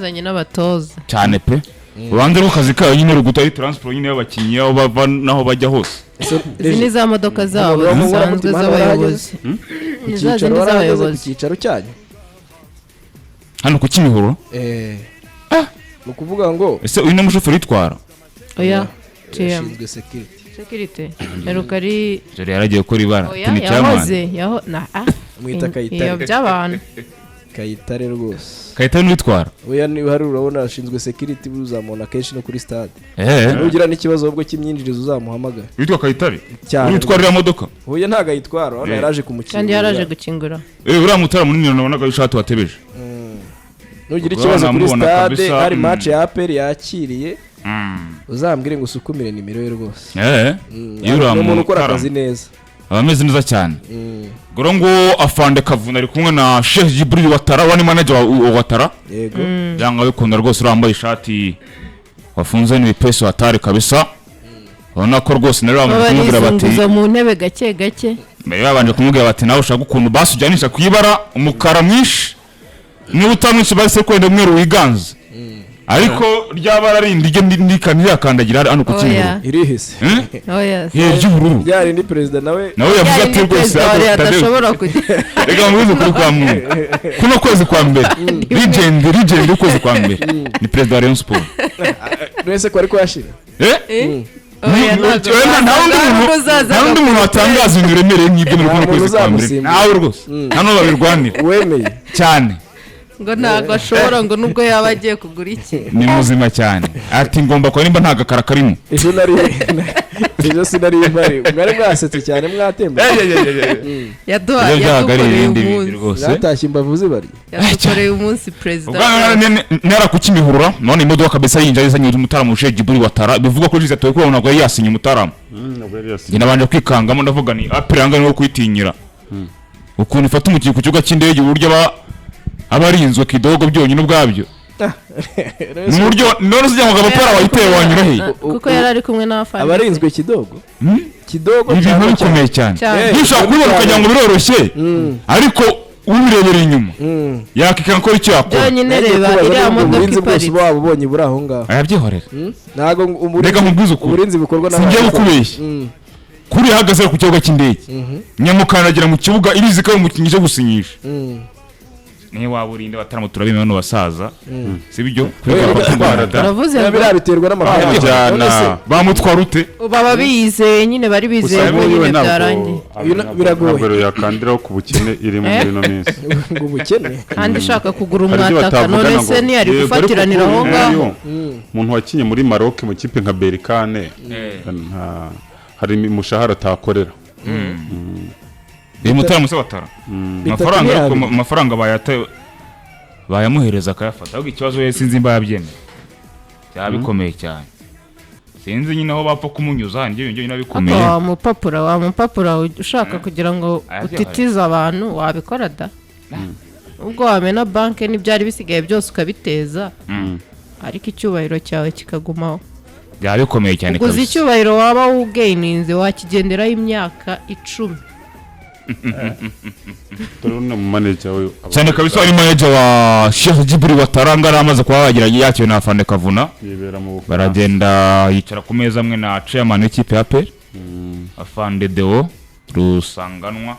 Yazanye n'abatoza. Cyane pe, urubanza rw'akazi kayo nyine ruguta ari transport nyine y'abakinnyi, aho bava n'aho bajya hose. Izi ni za modoka zabo Umuntu zisanzwe hano z'abayobozi. Ku Ni za cyicaro zindi warahageze, ku z'abayobozi. cyicaro cyanyu? Hano ku Kimihurura? Eh, ni ukuvuga ngo Ese uyu ni umushoferi uyitwara? Oya, GM. Ushinzwe security. Security heruka ari Dore yaragiye gukora ibara. Oya. Ni chairman. Yahoze yaho na ah. Mwita Kayitare. Iyo by'abantu. Kayitare rwose. Kayitare n'uyitwara. Oya, niba hari, urabona ashinzwe security, uzamubona kenshi no kuri stade. Eh. Nugira n'ikibazo ahubwo cy'imyinjirize, uzamuhamagara. Witwa Kayitare? Cyane. Uyitwara iriya modoka? Oya, ntabwo ayitwara, urabona yaraje kumukingurira. Kandi yaraje gukingura. Eh, uriya mutara munini nabonaga w'ishati watebeje. Nugira Ubwo ikibazo kuri namubona stade kabisa, hari match ya APR yakiriye, uzambwire ngo usukumire nimero ye rwose. Eh. Iyo uriya Ni umuntu ukora mutara akazi neza. Aba ameze neza cyane. Goro ngo afande Kavuna ari kumwe na Sheikh Jibril Watara wa ni manager wa Watara. Yego. Byanga bikunda rwose, urambaye ishati wafunze n'ibipesi watari kabisa, ubona ko rwose nari babanje kumubwira bati Barizunguza mu ntebe gake gake. Mbere babanje kumubwira bati: "Nawe ushaka ukuntu basi ujyanisha ku ibara umukara mwinshi, niba utamwinshi basi kwenda umweru wiganze, ariko rya bara rindi ryo ntirikandagira hano ku Oya. Kimihurura." Irihise? Oya. Eh, ry'ubururu. Ryari ni perezida nawe. Nawe yavuze Ryari ati ni rwose perezida wa ariko leta Tadeo, adashobora kujya. Reka mubwize ukuri kwa Mungu, kuno kwezi kwa mbere, legend, legend y'ukwezi kwa mbere ni perezida wa Rayon Sport. Mwese ko ariko yashira. Eh? Oya, ntabwo. Wenda nta wundi Nta muntu wundi uzaza nta wundi muntu watangaza ibintu biremereye nk'ibyo muri Nta kuno muntu kwezi kwa mbere. uzamusimbura. Ntawe rwose, nta n'uwo babirwanira. Wemeye. Cyane. Ngo ntabwo ashobora, ngo nubwo yaba agiye kugura iki. Ni muzima cyane, ati ngomba kuba nimba nta gakara karimo. Ejo nari, ejo sinari mpari, mwari mwasetse cyane, mwatemba. Yaduha Ibyo byabaga ari yadukoreye ibindi bindi umunsi. rwose. Mwatashye imbavu zibari. Yadukoreye umunsi perezida. Nara ku Kimihurura none imodoka kabisa yinjira izanye umutaramu Sheikh Jibril Watara, bivuga ko Jise Toyiko ntabwo yari yasinye umutaramu. Ntabwo yari yasinye. Njye nabanje kwikangamo, ndavuga ni APR yanga niwo kuyitinyira ukuntu ifata umukinnyi ku kibuga cy'indege, uburyo aba arinzwe kidogo byonyine ubwabyo ni uburyo none ujya ngo agapara wayiteye wanyura he? Kuko yari ari kumwe n'abafana. Abarinzwe kidogo kidogo. Ni ibintu Cyangwa bikomeye cyane. Cyane. Eh, Ntushobora kubibona ukagira ngo biroroshye, ariko ubirebera inyuma yakikanga ko icyo yakora. Byonyine Nagiye reba kubaza iriya niba modoka uburinzi bwose iparitse. uba wabubonye buri aho ngaho. Arabyihorera. Ntabwo uburinzi Reka nkubwize ukuri. Uburinzi bukorwa Singiye kukubeshya, kuri ihagaze ku kibuga cy'indege nyamukandagira mu kibuga, irizi ko ari umukinnyi uje gusinyisha, niyo waba urinde bataramu turabimenya bano basaza, si byo? Baramutwara da. Uravuze ngo Biriya biterwa n'amafaranga. Bamujyana. None se Bamutwara ute? Baba bizeye nyine, bari Gusa bizeye ko ubu nyine we ntabwo byarangiye. Uyu biragoye. Ntabwo yakandiraho ku bukene iri muri ino minsi. Ngo ubukene? Kandi ushaka kugura Hari ibyo umwataka batavugana none ngo se ntiyari yego, ariko gufatiranira aho kuri ngaho? uyu umuntu wakinye muri Maroc mu kipe nka Berkane, hari umushahara atakorera. Uyu mutaramu se watara amafaranga, ariko amafaranga bayamuhereza akayafata, ahubwo ikibazo we sinzi imba yabyemeye, byaba bikomeye cyane. Sinzi nyine aho bapfa kumunyuza, nibyo bintu byonyine Ariko bikomeye. Wamupapura ushaka kugira ngo Ayabyihorera. utitize abantu, wabikora da, ubwo wamena banki n'ibyari bisigaye byose ukabiteza, ariko icyubahiro cyawe kikagumaho. Byaba bikomeye cyane Uguze kabisa. icyubahiro waba wugeyininze wakigenderaho imyaka 10. Dore uno mu manager we. Cyane kabisa, wari manager wa Sheikh Jibril Wataranga yari amaze kuba yagira yakiriwe na Afande Kavuna. Yibera mu Bufaransa. Baragenda yicara ku meza amwe na chairman w'ikipe ya APR, Afande Deo Rusanganwa,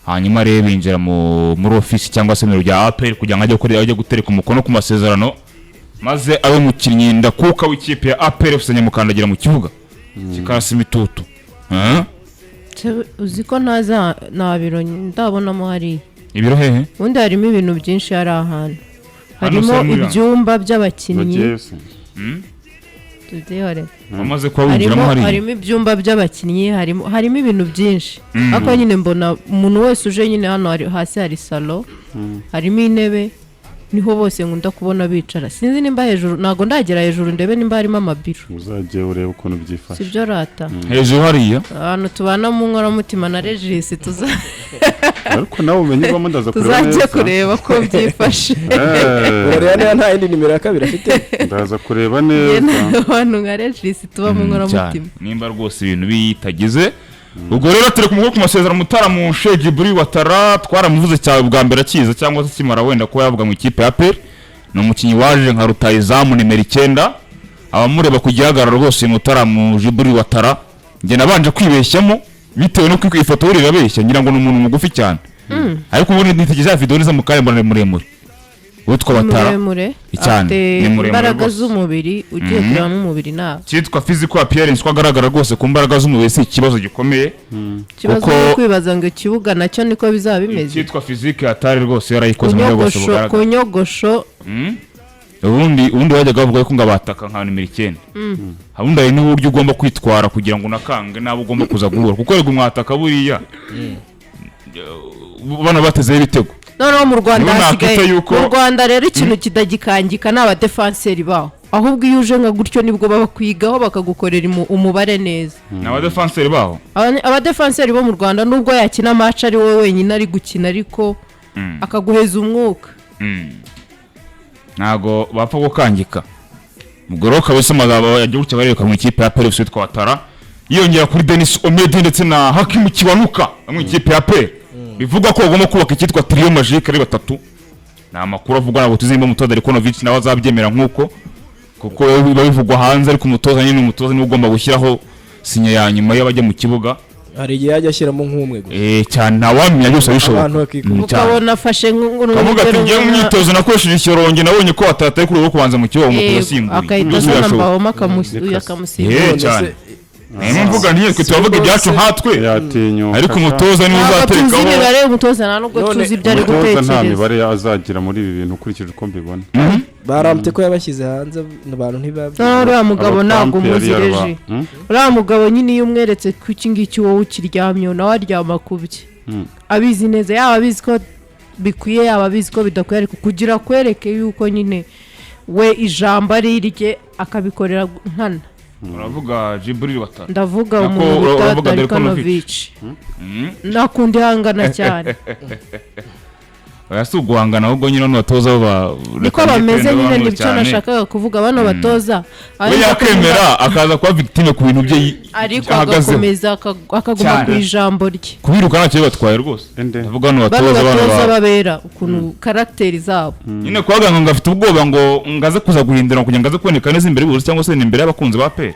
hanyuma rero binjira muri ofisi cyangwa se mu biro bya APR kugira ngo ajye gutereka umukono ku masezerano, maze abe umukinnyi ndakuka w'ikipe ya APR FC, nyamukandagira mu kibuga kikarasa imitutu. Eh? Uzi ko ntaza, nta biro ndabonamo hariya. Ibiro hehe? Ubundi harimo ibintu byinshi, hari ahantu Hano harimo se muri ibyumba by'abakinnyi. Bagiye se. Tubyihorere. Wamaze kuba Harimo winjiramo hariya? Harimo ibyumba by'abakinnyi, harimo ibintu byinshi, ariko nyine mbona umuntu wese uje nyine hano hasi hari salo, harimo intebe, niho bose nkunda kubona bicara. Sinzi nimba hejuru, ntabwo ndagera hejuru ndebe nimba harimo amabiro. Uzajye urebe ukuntu byifashe. Sibyo rata? Hejuru hariya. Ahantu tubana mu nkoramutima na Regis tuza Ariko nawe umenye ubamo, ndaza kureba tuzajye neza. kureba ko byifashe. Eh, Urareba niba nta yindi nimero ya kabiri afite. Ndaza kureba Njye neza. n'abantu nka Regis tuba mu nkoramutima. Cyane, nimba rwose ibintu bitagize. Ubwo rero turi ku ku masezerano mutaramu Sheikh Jibril Watara, twaramuvuze cyane bwa mbere akiza cyangwa se akimara wenda kuba yavuga mu ikipe ya APR. Ni umukinnyi waje nka rutayizamu nimero 9, abamureba ku gihagararo rwose, Mutaramu Djibril Ouattara, njye nabanje kwibeshyamo bitewe no ku ifoto buriya irabeshya, ngira ngo ni umuntu mugufi cyane, ariko ubundi nitegereza ya video neza mu kanya mbona ni muremure witwa Ouattara. Muremure. Cyane, afite ni muremure imbaraga rwose. z'umubiri, ugiye kureba n'umubiri nawe. Cyitwa physical appearance, ko agaragara rwose ku mbaraga z'umubiri si ikibazo gikomeye. Ikibazo ni kwibaza ngo ikibuga nacyo niko bizaba bimeze. Icyitwa physique atari rwose yarayikoze mu buryo bwose Kunyogosho, bugaragara. kunyogosho. Ubundi bajyaga bavuga ko ngo abataka nka nimero 9, ubundi hari n'uburyo ugomba kwitwara kugira ngo unakange n'abo ugomba kuza guhura, kuko rega umwataka buriya bano batezeho ibitego. Noneho mu Rwanda Nibo nakwita hasigaye mu Rwanda rero ikintu kitagikangika ni abadefanseri baho, ahubwo iyo uje nka gutyo nibwo babakwigaho bakagukorera umubare neza. Ni abadefanseri baho. Abadefanseri bo mu Rwanda, nubwo yakina match ari wowe wenyine ari gukina, ariko akaguheza umwuka. Ntago bapfa gukangika. Ubwo rero kabisa amagambo yagiye gutya barereka mu ikipe ya APR FC witwa Ouattara yiyongera kuri Denis Omedi ndetse na Hakimu Kiwanuka mu ikipe ya APR, bivugwa ko bagomba kubaka icyitwa trio magique ari batatu. Ni amakuru avugwa, ntabwo tuzi nimba umutoza Darkonovic nawe azabyemera nk'uko, kuko biba bivugwa hanze, ariko umutoza nyine, umutoza niwe ugomba gushyiraho sinye ya nyuma iyo bajya mu kibuga. Hari igihe yajya ashyiramo nk'umwe gusa. Cyane, ntawamenya, byose bishoboka. Abantu bakikubita. Cyane. Ukabona afashe Kavuga ati ngiye mu myitozo nakoresheje ishyorongi, nabonye ko atataye kuri uwo kubanza mu kibuga, umutoza asimbuye. Akahita Byose azana birashoboka. Mbawoma Reka se. akamusimbura. None Cyane. se Niyo mvuga ntiye twe turavuga ibyacu nkatwe, yatinyuka ariko sha. umutoza niwe Ntabwo tuzi uzaterekaho. imibare y'umutoza, nta nubwo None tuzi ibyo ari Umutoza nta gutekereza. mibare azagira muri ibi bintu ukurikije uko mbibona. Baramute ko yabashyize hanze, abantu ntibabye. Noneho uriya mugabo ntabwo Abapampe yari umuzi yaraba- reji. Uriya mugabo nyine iyo umweretse ku iki ngiki wowe ukiryamye, nawe aryama ku bye, abizi neza, yaba abizi ko bikwiye, yaba abizi ko bidakwiye, ariko kugira akwereke yuko nyine we ijambo ari irye akabikorera nkana. Uravuga Djibril Ouattara? Ndavuga Nako umuntu bita uravuga Darkonovic. Darkonovic, nakunda ihangana cyane. Oya, si uguhangana, ahubwo nyine bano batoza bo Niko reka bameze nitende nyine bano nibyo cyane. nashakaga kuvuga, bano batoza We ariko yakemera akaza kuba victime ku bintu bye ariko ahagazeho. agakomeza akaguma Cyane. ku ijambo rye. Kubiruka ntacyo bibatwaye rwose. Ende. Ndavuga bano Bano batoza bano batoza babera ukuntu caractère zabo. Nyine kubaga ngo afite ubwoba ngo ngaze kuza guhindura kugira ngo aze kuboneka neza imbere y'ubuyobozi cyangwa se imbere y'abakunzi ba APR.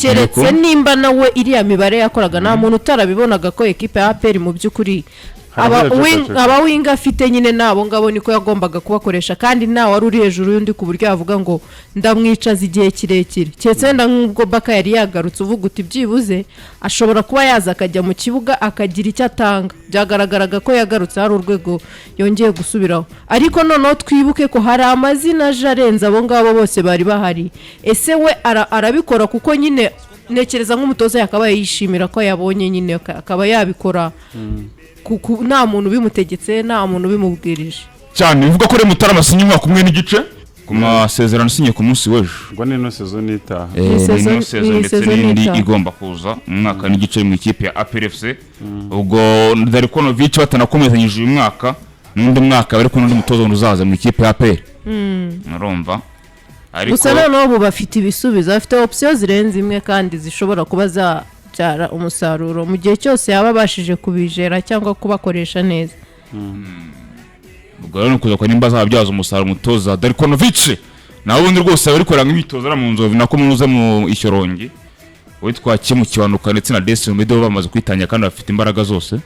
Keretse Yego. nimba nawe iriya mibare yakoraga, nta muntu utarabibonaga ko ekipe ya APR mu by'ukuri Hari aho yaceceka. Aba winger afite nyine nabo ngabo niko yagombaga kubakoresha, kandi ntawe wari uri hejuru y'undi ku buryo yavuga ngo ndamwicaza igihe kirekire, keretse wenda nk'ubwo Baka yari yagarutse, uvuga uti byibuze ashobora kuba yaza akajya mu kibuga akagira icyo atanga. Byagaragaraga ko yagarutse, hari urwego yongeye gusubiraho, ariko noneho twibuke ko hari amazina aje arenze abo ngabo bose bari bahari. Ese we arabikora? Kuko nyine ntekereza nk'umutoza yakabaye yishimira ko yabonye nyine akaba yabikora nta muntu ubimutegetse, nta muntu ubimubwirije. Cyane, bivuga ko rero Mutarama asinye umwaka umwe n'igice ku masezerano asinye ku munsi w'ejo. Ngo ni ino saison itaha. Ni Ni ino saison ni ndetse saison n'indi itaha. igomba kuza mu mwaka n'igice mu ikipe ya APR FC. Ubwo Darkonovic batanakomezanyije uyu mwaka n'undi mwaka, bari kumwe n'undi mutoza wundi uzaza mu ikipe ya APR, urumva ariko Gusa noneho ubu bafite ibisubizo, bafite option zirenze imwe kandi zishobora kuba zabyara umusaruro mu gihe cyose yaba abashije kubijera cyangwa kubakoresha neza. Ubwo rero ni ukuza kwa nimba azabyaza umusaruro umutoza Darkonovic. Nawe ubundi rwose aba ariko imyitozo ari mu Nzovu, nako muze mu Ishyorongi, witwa Kimu Kiwanuka ndetse na Destin Mido bamaze kwitangira kandi bafite imbaraga zose.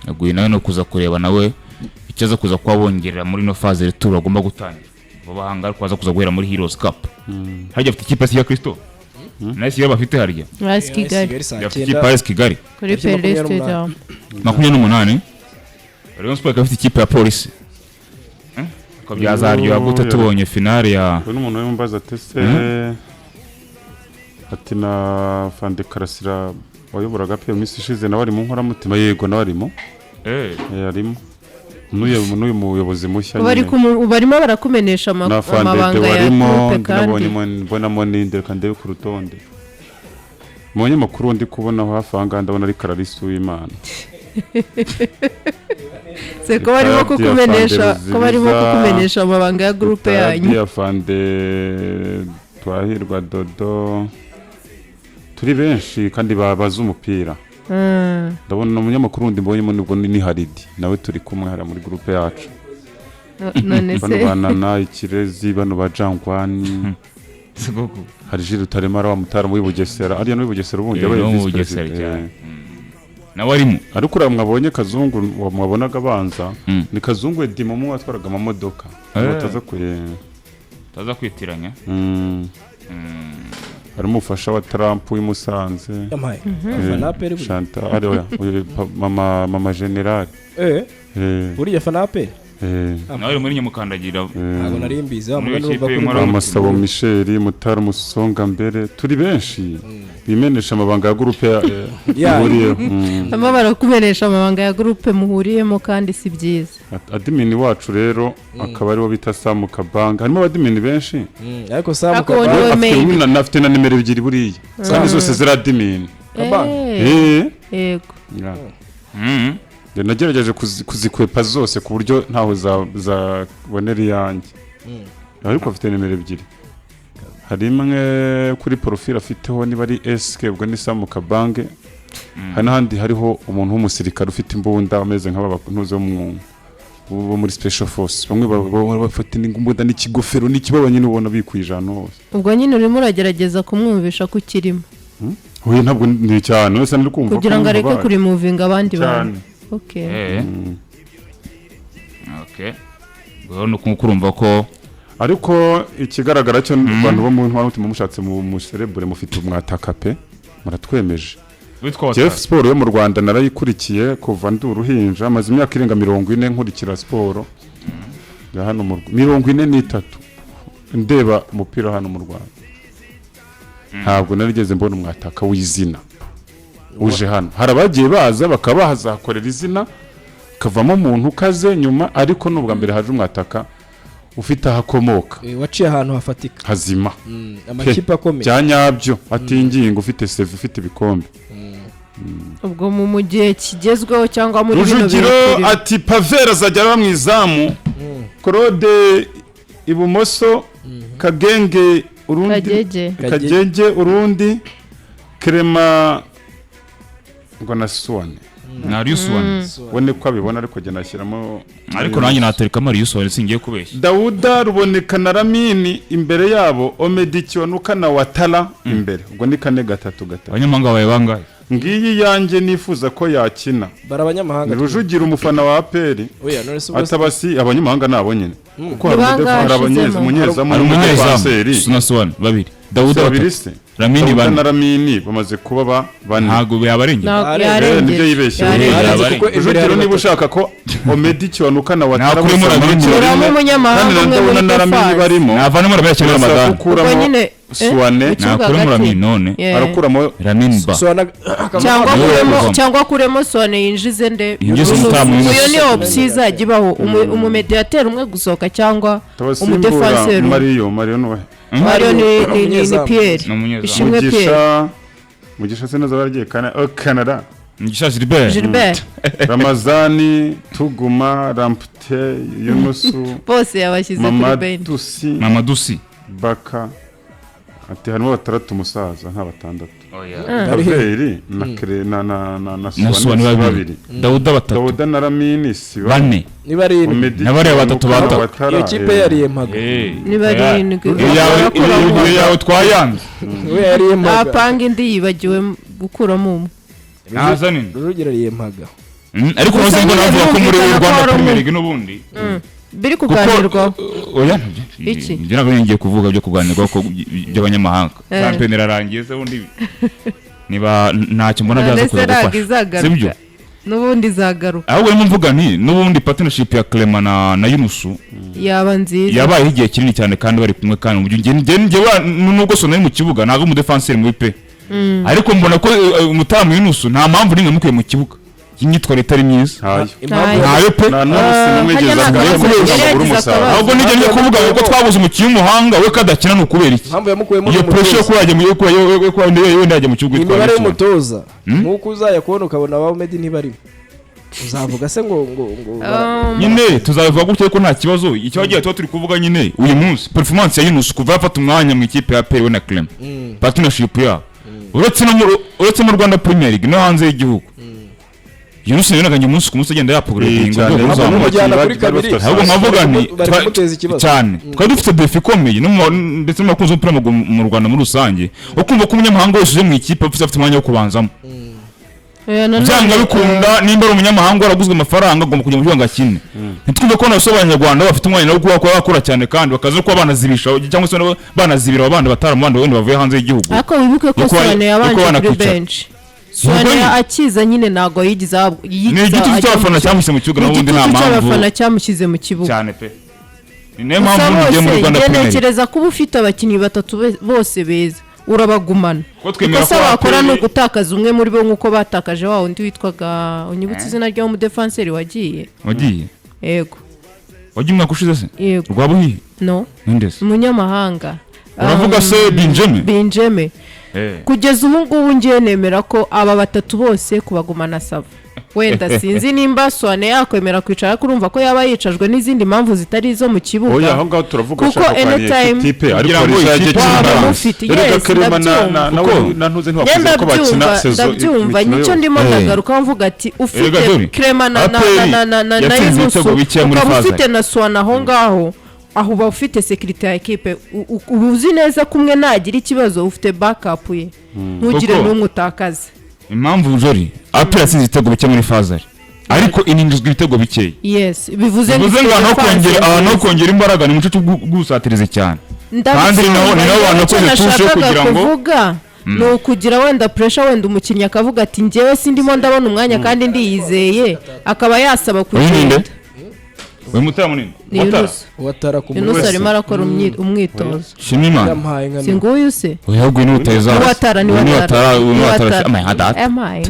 Aguye nawe no kuza kureba nawe icyo aza kuza kuba bongerera muri ino phase retour bagomba gutangira vuba aha ngaha, ariko baza kuza guhera muri Heroes Cup. Harya afite ikipe ya Kristo nayo siyo bafite harya? AS Kigali. Saa Afite 9. ikipe ya AS Kigali. Kuri Tariki Pele 28. Stadium. 28. Rayon Sport ikaba ifite ikipe ya Polisi. Ko byazaryoha gute tubonye finale ya Uyu ni umuntu w'imbaza ati ese, ati na Fande Karasira wayoboraga pe mu minsi ishize nawe ari mu nkoramutima? Yego, nawe arimo. Arimo n'uyu muyobozi mushya Bari nyine. Barimo barakumenesha Na Fande amabanga ya warimo groupe kandi nabonyemo mbonamo n'inde? Reka ndebe ku rutonde mu banyamakuru ndi kubonaho hafi aha ngaha, ndabona ari Kararisi Uwimana. Se ko barimo Rutayadi kukumenesha Afande ko barimo Ruzibiza, kukumenesha amabanga ya groupe Rutayadi yanyu. Afande Twahirwa Dodo, turi benshi kandi babaza umupira. Ndabona umunyamakuru wundi mbonyemo nubwo ni Haridi, nawe turi kumwe hariya muri groupe yacu. None Bano se ba Nana Ikirezi, bano ba Jangwani, hari Jules Rutaremara wa Mutara w'i Bugesera, ariya n'uw'i Bugesera ubundi Eh, yabaye no mu vice Bugesera president. cyane. Nawe arimo. Ariko uriya mwabonye Kazungu mwabonaga abanza, ni Kazungu Edimo umwe watwaraga amamodoka. Bataza kure. Utaza kwitiranya. Harimo umufasha wa Trump w'i Musanze. Yampaye afana APR buriya. Chantal ari oya, uyu mama general. Buriya afana APR. Nawe ari muri Nyamukandagira. Ntabwo nari mbizi wa Muri mugani ikipe urumva ko y'inkoramutima. Amasabo Michel Mutara Musonga mbere turi benshi bimenesha amabanga ya groupe ihuriyeho. Barimo barakumenesha amabanga ya groupe muhuriyemo kandi si byiza. Admin wacu rero akaba ariwo bita Samu Kabanga, harimo abadmin benshi. Ariko Samu Ariko uwo Kabanga niwe Afite main. afite na nimero ebyiri buriya kandi zose ziri admin. Kabanga. Yego. Yeah. Njye nagerageje kuzikwepa zose ku buryo ntaho zabonera iyanjye, ariko afite nimero ebyiri. Hari imwe kuri profile afiteho, niba ari SK, ubwo ni Samu Kabange. Hari n'ahandi hariho umuntu w'umusirikare ufite imbunda ameze nk'aba ntuze bo muri special force, bamwe bafata imbunda n'ikigofero n'ikibaba nyine ubona bikwije ahantu hose. Ubwo nyine urimo uragerageza kumwumvisha ko ukirimo. Oya, ntabwo ni cyane wese ndi kumva ko Kugira ngo areke numva kurimuvinga abandi cyane. bantu, okay. Okay, ubwo ni uko urumva ko Ariko ikigaragara cyo, abantu bo mu ntwaro mutima mushatse mu muserebure mufite umwataka pe, muratwemeje. Witwa Jeff Watara. Siporo yo mu Rwanda narayikurikiye kuva ndi uruhinja, maze imyaka irenga 40 nkurikira siporo ya hano mu 43 ndeba umupira hano mu Rwanda. Ntabwo narigeze mbona umwataka w'izina uje hano. Hari abagiye baza bakaba bahazakorera izina, kavamo umuntu ukaze nyuma, ariko ni ubwa mbere haje umwataka ufite aho akomoka Waciye ahantu hafatika. hazima. Amakipe akomeye. Bya nyabyo, atinginga, ufite CV, ufite ibikombe. Ubwo mu gihe kigezweho cyangwa muri bino bihe Rujugiro turimo. ati Pavera azajya aba mu izamu, Claude ibumoso, Kagenge urundi, Kagege. Kagege urundi, Clement ngo na Suwane. Na Ryusuwan. We niko abibona, ariko jye nashyiramo Ariko nanjye naterekamo Ryusuwan, singiye kubeshya. Dawuda Ruboneka na Ramini imbere yabo, Omedi Kiwanuka na Watara imbere, ubwo ni 4-3-3. Abanyamahanga babaye bangahe? Ngiyi yanjye nifuza ko yakina. Bari abanyamahanga. Ni Rujugira umufana wa APR. Oya, none se ubwo Atabasi abanyamahanga nabo nyine, kuko hari Ni bangahe hari ashizemo? umunyezamu Hari umunyezamu n'umudefanseri. na Suwan babiri, Dawuda Babiri batatu, se Ramini Dawuda bane. na Ramini bamaze kuba bane. Ntabwo yabarengera. Ntabwo Yarengeje. yarengeje. Nibyo yibeshye. Yarengeje. Yarenze Yabarengeje. kuko imbere Rujugiro hari niba batatu. ushaka ko Omedi Kiwanuka na Watara Nakuremo bose Ramini. bamanukira Kuramo rimwe, umunyamahanga kandi na umwe Dawuda muri na Ramini defense. barimo. Navanemo Ramini akina Urasaba Ramadani. gukuramo Ubwo nyine Suwane. mu kibuga Nakuremo hagati. Ramini none. Arakuramo Ramini ba Suwana Cyangwa Niwe akuremo kuvamo. Cyangwa akuremo Suwane yinjize nde? Yinjize umutamu w'imoso. Iyo ni option izajya ibaho, umumediateri umwe gusohoka cyangwa Tabasimbura umudefanseri umwe. Mariyo, Mariyo nuwe? Mario ni Umunyezamu. Pierre. Ni umunyezamu. Ishimwe Pierre. Mugisha, Mugisha se neza baragiye oh, Canada. Mugisha Gilbert. Gilbert. Ramazani Tuguma, Rampute, Yunusu, Bose yabashyize kuri bench. Mamadusi. Mamadusi. Baka ati harimo batandatu umusaza, nta batandatu. Bari he? Kaveri na Kere na Na Suwane Suwane si babiri, babiri. Dawuda batatu. Dawuda na Ramini si Bane. Ni barindwi. Omedi N'abariya batatu Kiwanuka, batatu. Watara, Iyo kipe yariye mpaga. Ni barindwi. Iyo yawe twayanze. We yariye mpaga. Napanga indi yibagiwe gukuramo umwe. Naza nini. Rujugira yariye mpaga. Ariko Gusa umaze ngo nyine navuga ko muri birumvikana ko Rwanda hari Premier umwe. League n'ubundi Biri kuko kuganirwaho. Oya. Iki? Ibyo ntabwo ngiye kuvuga byo kuganirwaho ko by'abanyamahanga. Shampiyona irarangiye se ubundi niba ntacyo mbona byaza None se kuza ntabwo gufasha, izagaruka? sibyo? N'ubundi izagaruka. Ahubwo niyo mvuga nti n'ubundi partnership ya Clement na Yunusu Yaba nziza. yabayeho igihe kinini cyane kandi bari kumwe, kandi mu gihe njye nubwo Sona ari mu kibuga ntabwo umudefanseri mubi pe, ariko mbona ko umutamu Yunusu nta mpamvu n'imwe mukuye mu kibuga y'imyitwarire itari myiza. Ntayo. Impamvu Ntayo pe. Nta n'umunsi n'umwe Harya yigeze ntabwo akora yari kubera yagize amaguru akabazo. umusaruro. Ahubwo nijye njye kuvuga ngo twabuze umukinnyi w'umuhanga we kadakina ni ukubera iki? Impamvu yamukuyemo Iyo ni pressure yo umutoza. kuba yajya mu yo kuba yo kuba wenda yajya mu kibuga Ni yitwara imibare neza. y'umutoza, nk'uko uzajya kubona ukabona ba Omedi ntibarimo, uzavuga se ngo Nyine tuzabivuga gutyo ko nta kibazo icyo tuba turi kuvuga nyine uyu munsi, performance ya Yunus kuva yafata umwanya mu ikipe ya PL we na Clement, partnership yabo, uretse no mu Rwanda Premier League no hanze y'igihugu. Yunus nabonaga umunsi ku munsi agenda yaupgradinga Cyane. urwego Ahubwo ruzamuka. Kumujyana bari kuri kabiri. bafite Ahubwo nkavuga nti Bari kumuteza ikibazo. Cyane, twari dufite défi ikomeye no ndetse n'abakunzi b'umupira w'amaguru mu Rwanda muri rusange, wo kumva ko umunyamahanga wese uje mu ikipe afite umwanya wo kubanzamo. Nanone, Byanga bikunda, nimba ari umunyamahanga waraguzwe amafaranga, agomba kujya mu kibuga ngo akine. Ntitwumve ko n'abasore b'Abanyarwanda bafite umwanya wo kuba bakora cyane, kandi bakaza kuba banazibisha cyangwa se nabo banazibira abandi bataramu bandi wenda bavuye hanze y'igihugu. Ariko wibuke ko Yo Souané yabanje kuba kuri banakwicara. bench. Souané nyine. akiza nyine ntabwo yigize Ni igitutu ajya mu cy'abafana kibuga. cyamushyize mu kibuga, Ni n'ubundi nta igitutu mpamvu. cy'abafana cyamushyize mu kibuga. Cyane pe, ni nayo Gusa mpamvu ugiye muri bose Rwanda njye Premier League. ntekereza kuba ufite abakinnyi batatu bose beza, urabagumana. Kuko twemera Ikosa ko wakora APR ni ugutakaza umwe muri bo, nk'uko batakaje wa wundi witwaga, unyibutse izina ry'uwo mudefanseri wagiye. Wagiye? Yego. Wagiye umwaka ushize se? Yego. Rwabuhiye? No. Ninde se? Umunyamahanga. Uravuga se Benjamin? Benjamin. Kugeza ubu ngubu ngiye nemera ko aba batatu bose kubagumana ça va. Wenda sinzi nimba Souané yakwemera kwicara, ariko urumva ko yaba yicajwe n'izindi mpamvu zitari izo mu kibuga. Oya, aho ngaho turavuga Kuko ashaka kwariye anytime ikipe, ariko Kugira ngo hari izajya ikipe ikina waba balance. mufite, Erega yes, Kerema ndabyumva. nawe Kuko- na Ntuze Njye ntibakuze ko bakina ndabyumva, saison ndabyumva. imikino Nicyo yose. ndimo ndagaruka mvuga ati Erega ufite dore, Clement na APR na yatsinze Yunusu, ibitego bikeya muri ukaba phase. ufite na Souané aho ngaho, aho uba ufite sécurité ya ekipe. Uba uzi neza ko umwe nagira ikibazo ufite backup ye, ntugire Kuko- n'umwe utakaza. Impamvu jori, APR yatsinze ibitego bike muri phase aller, ariko ininjizwa ibitego bikeya. Yes, bivuze Bivuze ngo ahantu ho ifite kongera, ahantu ho defense. kongera imbaraga ni mu gice cy'ubwusatirizi cyane, kandi ni naho abantu Icyo bakoze touche nashakaga kugira ngo kuvuga ni ukugira wenda pressure, wenda umukinnyi akavuga ati njyewe sindimo ndabona umwanya kandi ndiyizeye, akaba yasaba Uyu ni nde? kugenda. Uyu mutara munini? Ni Watara. Yunusu. Watara ku Yunusu wese. arimo arakora umwitozo. Shima Imana. Yampaye nka Si nguyu se? Uyu ahubwo ni rutayizamu. Ni Watara, ni Uyu ni Watara. Watara, uyu ni Ni Watara. Watara. Amaye nka data. Amaye.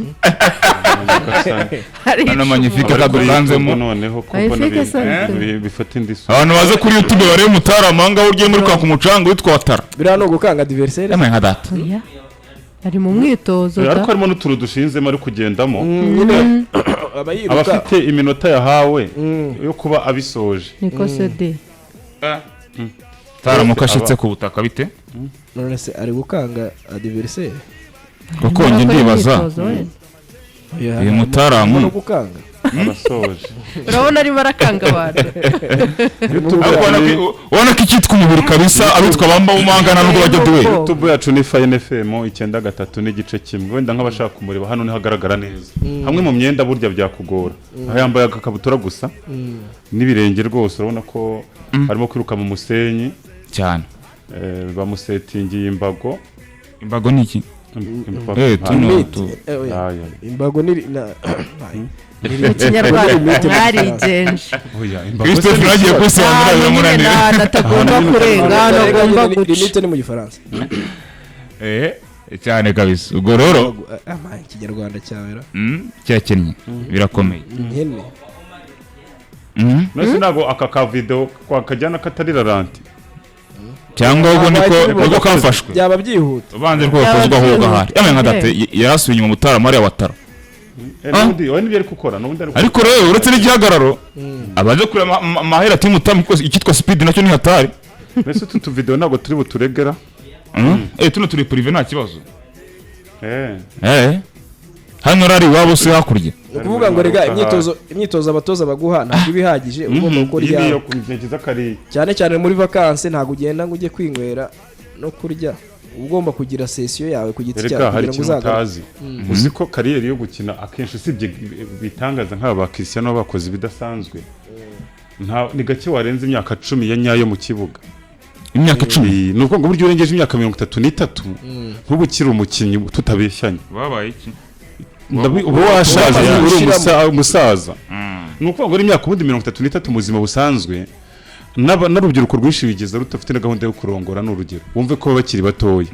Hari Hano icumu. Magnifique kadukanzemo. Noneho ko mbona Magnifique sanzwe. bifata indi sura. Abantu baze kuri YouTube barebe umutarama ahangaha ugiye muri kwaka umucanga witwa Watara. Biriya ni ugukanga adversaire. Amaye nka data. Oya. Ari mu mwitozo Ariko da. harimo n'utuntu dushinzemo ari kugendamo. Nyine aba yiruka. Aba afite iminota yahawe yo kuba abisoje. Niko se de. Taramuka ashitse ku butaka bite? None se ari gukanga adversaire? Kuko njye Arimo arakora ndibaza imyitozo wenda. Oya, uyu mutaramu no gukanga. Arasoje. Urabona arimo arakanga abantu. Ariko ubona ko icyitwa umubiri kabisa, abitwa bamba umangana nubwo bajya duwe. YouTube yacu ni Fine FM 93.1. Wenda nk'abashaka kumureba hano niho agaragara neza. Hamwe mu myenda burya byakugora, aho yambaye agakabutura gusa n'ibirenge rwose, urabona ko arimo kwiruka mu musenyi. Cyane. Bamusetingiye imbago. Imbago ni iki? Imbago. Tuno Limite. tu Oya. Aya. Imbago ni na Mu Kinyarwanda mwarigenje. Oya, imbago se Christophe ni nagiye ikibazo? kwisobanura Ahantu nyine biramunanira. ni ahantu atagomba kurenga, ahantu agomba guca. Limite ni mu Gifaransa. Cyane kabisa, ubwo rero Amaye Ikinyarwanda cyawe ra. Cyakennye birakomeye. Nkene. None ntabwo aka ka video kajyana katari ralenti? Cyangwa ahubwo niko kafashwe. Byaba byihuta. Ubanze rwo gakozwe ahubwo ahari yambaye nka data yarasubiye inyuma, mutarama hariya Watara. N'ubundi oya, nibyo ari gukora n'ubundi ari Ariko rero uretse n'igihagararo, abaje kureba amahera ati mutamu, kuko icyitwa speed nacyo ni hatari. Mbese utu tuvideo ntabwo turi buturegera? Tuno turi privé, nta kibazo. Hano rari iwabo se hakurya? Ni ukuvuga ngo rega imyitozo abatoza baguha ntabwo iba ihagije, uba ugomba gukora Iyi ni iyawe. iyo ntekereza ko ari Cyane cyane muri vacances, ntabwo ugenda ngo ujye kwinywera no kurya, uba ugomba kugira session yawe ku giti cyawe Erega hari kugira ngo ikintu uzagaruke. utazi. Uzi ko carrière yo gukina akenshi, usibye bitangaza nk'aba ba Cristiano bakoze ibidasanzwe, nta ni gake warenza imyaka 10 ya nyayo mu kibuga. Imyaka 10? Ni ukuvuga ngo burya urengeje imyaka 33 ntuba ukiri umukinnyi, tutabeshyanye. Babaye iki? Uba washaje, Uba uri ushiramo. umusaza. Ni ukuvuga ngo imyaka ubundi 33 mu buzima busanzwe, n'urubyiruko rwinshi bigeza rudafite na gahunda yo kurongora, ni urugero, wumve ko baba bakiri batoya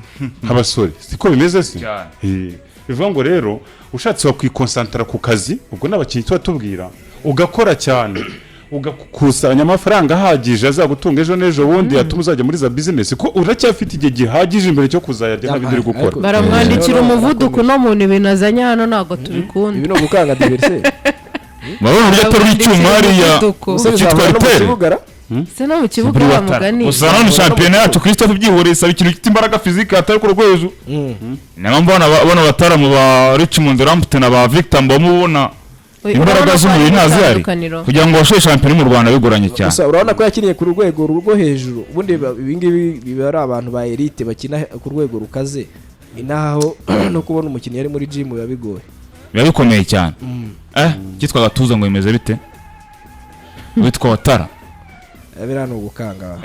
nk'abasore, siko bimeze se? Cyane. Bivuga ngo rero ushatse wakwikonsantara ku kazi, ubwo n'abakinnyi tuba tubwira, ugakora cyane, ugakusanya amafaranga ahagije azagutunga ejo n'ejo bundi, yatuma uzajya muri za business, ko uracyafite igihe gihagije imbere cyo kuzayarya nta bindi uri gukora. Ariko- Baramwandikira No, no, umuvuduko arakomeye. no muntu ibintu azanye hano ntabwo tubikunda. Ibi ni ugukanga adversaire. Murabona uburyo aterura icyuma hariya? Umuvuduko. Umusore Cyitwa uzahura no mu riteri. kibuga ra. Se no mu kibuga Buri wa Watara. mugani. Gusa nanone shampiyona yacu, Christophe, byihoreye isaba ikintu gifite imbaraga physique atari ku rwego hejuru. Niyo mpamvu bano bataramu ba Richmond Lampton na ba Victor Mbamubona. Imbaraga Urabona ko z'umubiri harimo ntazihari itandukaniro. kugira ngo washore shampiyona mu Rwanda bigoranye cyane. Gusa urabona ko yakiniye ku rwego rwo hejuru. Ubundi ibi ngibi biba ari abantu ba elite bakina ku rwego rukaze. Inaho no kubona umukinnyi ari muri gym biba bigoye. Biba bikomeye cyane. Cyitwa gatuza ngo bimeze bite, witwa Watara? Biriya ni ugukanga.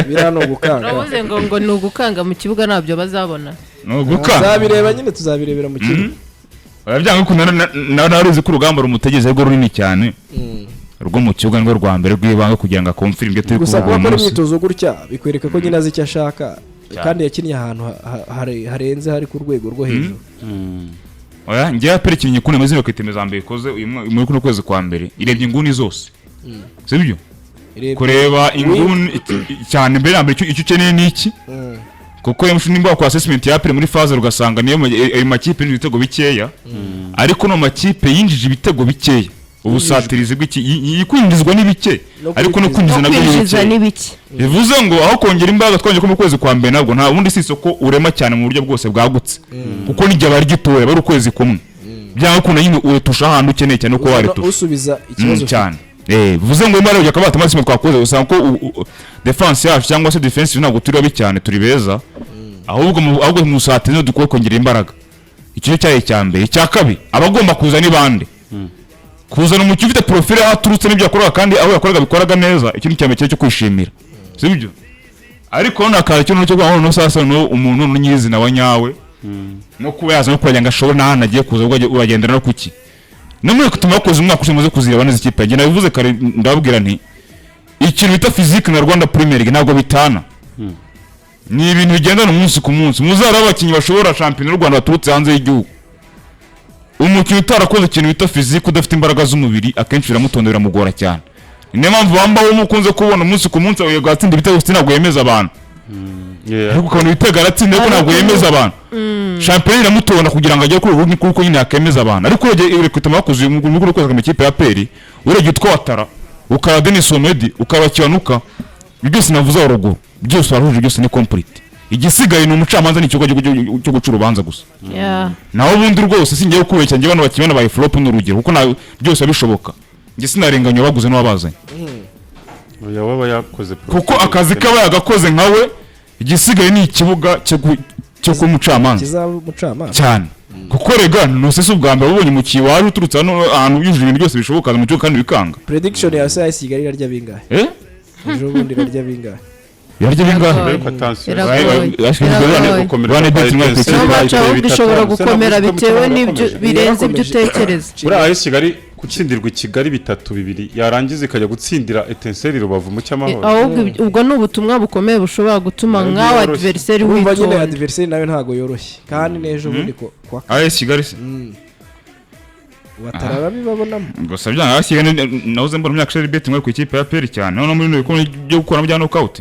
Biriya ni ugukanga. Uravuze ngo ni ugukanga mu kibuga, ntabyo bazabona. Ni ugukanga. Tuzabireba nyine, tuzabirebera mu kibuga. Byanga bikunda nawe uzi ko urugamba rumutegereje rwo runini cyane, rwo mu kibuga nirwo rwa mbere rw'ibanga kugira ngo akomfirime ibyo turi Gusa kuvuga kuba uyu akora munsi. imyitozo gutya bikwereka ko nyine azi icyo ashaka. Cyane. Kandi yakinnye ahantu harenze, hari ku rwego rwo hejuru. Oya, njyewe APR ikinnyi ikunda imeze bakitema mbere ikoze uyu muri kuno kwezi kwa mbere, irebye inguni zose, sibyo? Kureba inguni cyane mbere na mbere, icyo ukeneye ni iki? Kuko iyo nimba wakora assessment ya APR muri phase, ugasanga niyo ayo makipe yinjije ibitego bikeya, ariko no makipe yinjije ibitego bikeya, ubusatirizi bw'iki kwinjizwa ni bike. No Ariko no kwinjiza. kwinjiza No nabyo ni kwinjiza bike. ni bike. Bivuze ngo aho kongera imbaraga twongeye ko mu kwezi kwa mbere nabwo nta wundi, si isoko urema cyane mu buryo bwose bwagutse, kuko n'igihe aba ari gitoya, aba ari ukwezi kumwe, byanga ukunda nyine uretusha ahantu ukeneye cyane uko waretusha. Usubiza ikibazo. Cyane. Bivuze ngo imbaraga akaba amatsinda twakoze, usanga ko defense yacu cyangwa se defensive ntabwo turi babi cyane, turi beza, ahubwo mu satire dukwiye kongera imbaraga. Icyo cyari icya mbere. Icya kabiri, abagomba kuza ni bande? Kuzana umukinnyi ufite profile, aho aturutse n'ibyo yakoraga, kandi aho yakoraga bikoraga neza, icyo ni icya mbere cyo kwishimira, sibyo? Ariko none akaba ikintu cyo kuvuga ngo noneho sasa noneho umuntu nyirizina wa nyawe no kuba yaza no kugira ngo ashobore n'ahantu agiye kuza, ubwo uragendera no kuki no muri tuma bakoze umwaka ushize, muze kuzireba neza ikipe yanjye. Nabivuze kare, ndababwira nti ikintu bita physique na Rwanda Premier League ntabwo bitana, ni ibintu bigendana umunsi ku munsi. Muzarebe abakinnyi bashobora shampiyona y'u Rwanda baturutse hanze y'igihugu, umukinnyi utarakoze ikintu bita physique, udafite imbaraga z'umubiri, akenshi biramutonda, biramugora cyane. Niyo mpamvu bambaho umukunze kubona umunsi ku munsi abaye atsinda ibitego, ntabwo yemeza abantu. Ariko ukabona ibitego aratsinda, ariko ntabwo yemeza abantu. Shampiyona iramutonda kugira ngo agere kuri ubu kuko nyine yakemeza abantu. Ariko urebye recrutement bakoze uyu muri kwezi mu ikipe ya APR, urebye utwa Watara, ukaba Denis Omedi, ukaba Kiwanuka, ibyo byose navuze haruguru byose warahuje, byose ni complete. Igisigaye ni umucamanza, ni ikigo cyo guca urubanza gusa. Naho ubundi rwose singiye kubeshya, njye bano bakinnyi babaye flop ni urugero, kuko byose bishoboka. Njye sinarenganya uwabaguze n'uwabazanye. Oya, waba yakoze Kuko akazi kaba yagakoze nkawe, igisigaye ni ikibuga cyo kuba umucamanza. Kizaba umucamanza. Cyane, kuko rega ntusese ubwa mbere ubonye umukinnyi waje uturutse hano ahantu yujuje ibintu byose bishoboka mu kibuga kandi bikanga. Prediction ya AS Kigali, irarya bingahe? Eh. Ejo bundi irarya bingahe? Yarya bingahe? Biragoye. Ariko attention. Biragoye. Biragoye. Rwanda Bet rimwe ku Niyo match ahubwo ishobora gukomera bitewe n'ibyo birenze ibyo utekereza. Buriya AS Kigali gutsindirwa i Kigali 3-2, yarangiza ikajya gutsindira Etincelles Rubavu mu cy'amahoro. Ahubwo ubwo ni ubutumwa bukomeye bushobora gutuma Ntabwo nkawe yoroshye. adversaire Urumva nyine witonda. Adversaire nawe ntabwo yoroshye, kandi n'ejo bundi kwa AS Kigali se? Watara babibabonamo. Gusa byanga AS Kigali nahoze mbona mu myaka ishize bet rimwe ku ikipe ya APR cyane, noneho muri bino bikombe byo gukuramo bya knockout